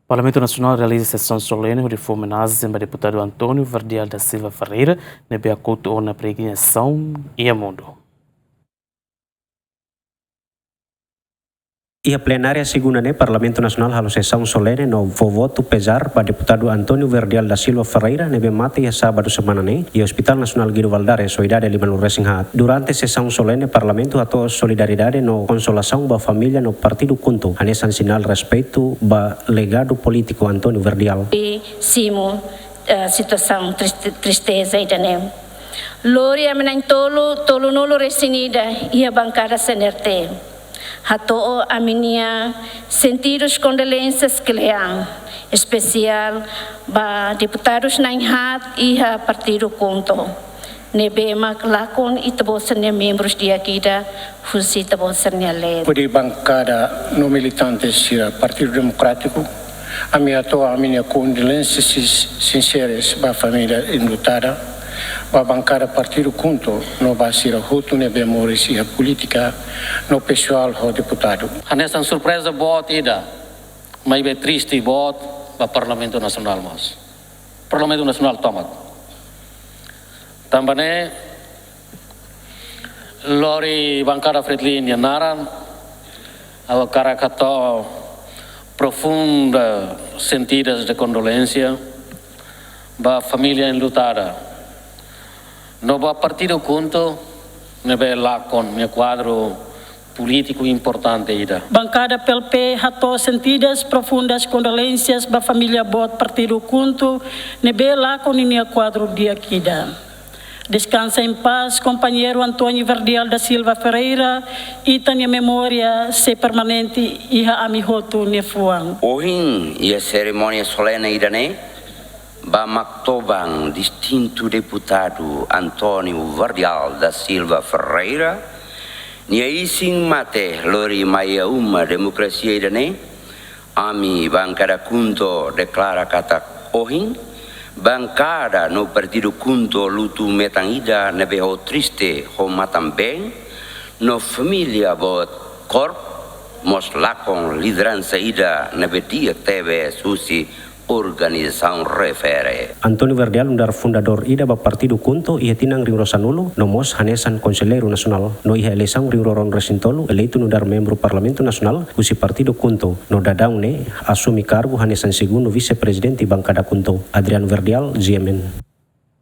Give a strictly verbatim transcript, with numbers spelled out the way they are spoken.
Parlamentu Nasionál realiza sesaun solene hodi fó omenajen ba Deputadu António Verdial da Silva Ferreira, ne'ebé hakotu ona peregrinasaun iha mundu. Iha plenária segunda ne'e, Parlamentu Nasionál halo sesaun solene no fó votu pezár ba Deputadu António Verdial da Silva Ferreira, ne'ebé mate iha sábadu semana ne'e iha Hospital Nasionál Guido Valadares ho idade limanulu resin haat. Durante sesaun solene, Parlamentu hato'o solidariedade no konsolasaun ba família no partidu KHUNTO, hanesan sinál respeitu ba legadu polítiku António Verdial. I simu, eh, situasaun triste-, tristeza ida-ne'e. Lori ami na'in-tolu, tolunulu resin ida iha bankada C N R T hato'o ami-nia sentidu kondolénsias kle'an, espesiál ba deputadus na'in-haat iha partidu KHUNTO, ne'ebé mak lakon ita-boot sira-nia membrus di'ak ida husi ita-boot sira-nia leet. Hodi bankada no militante sira Partidu Demokrátiku, ami hato'o ami-nia kondolénsias sinseras ba família enlutada, ba bankada partidu KHUNTO no ba sira hotu ne'ebé moris iha polítika no pesoál ho deputadu. Hanesan surpreza boot ida, maibé triste boot ba Parlamentu Nasionál mós. Parlamentu Nasionál tomak. Tanba ne'e, lori bankada Fretilin nia naran, ha'u hakarak hato'o profundas sentidas de condoléncia ba família enlutada no ba partidu KHUNTO, ne'ebé lakon nia kuadru polítiku importante ida. Bankada P L P hato'o sentidas profundas kondolénsias ba família boot partidu KHUNTO, ne'ebé lakon ninia kuadru di'ak ida. Deskansa em paz, kompañeiru António Verdial da Silva Ferreira, ita-nia memória sei permanente iha ami hotu nia fuan. Ohin, iha serimónia solene ida-ne'e, ba maktoban distintu deputadu António Verdial da Silva Ferreira, nia isin mate lori mai iha uma demokrasia ida-ne'e, ami bankada KHUNTO deklara katak ohin, bankada no partidu KHUNTO lutu metan ida ne'ebé ho triste ho matan-been, no família boot korte mós lakon lideransa ida ne'ebé di'ak tebes husi organizasaun refere. António Verdial nu'udar fundadór ida ba partidu KHUNTO iha tinan rihun rua sanulu, no mós hanesan konselleiru nasionál, no iha eleisaun rihun rua ruanulu resin tolu eleitu nu'udar membru Parlamentu Nasionál husi partidu KHUNTO, no daudaun ne'e asume kargu hanesan segundu vise-prezidente bankada KHUNTO. Adriano Verdial, G M N.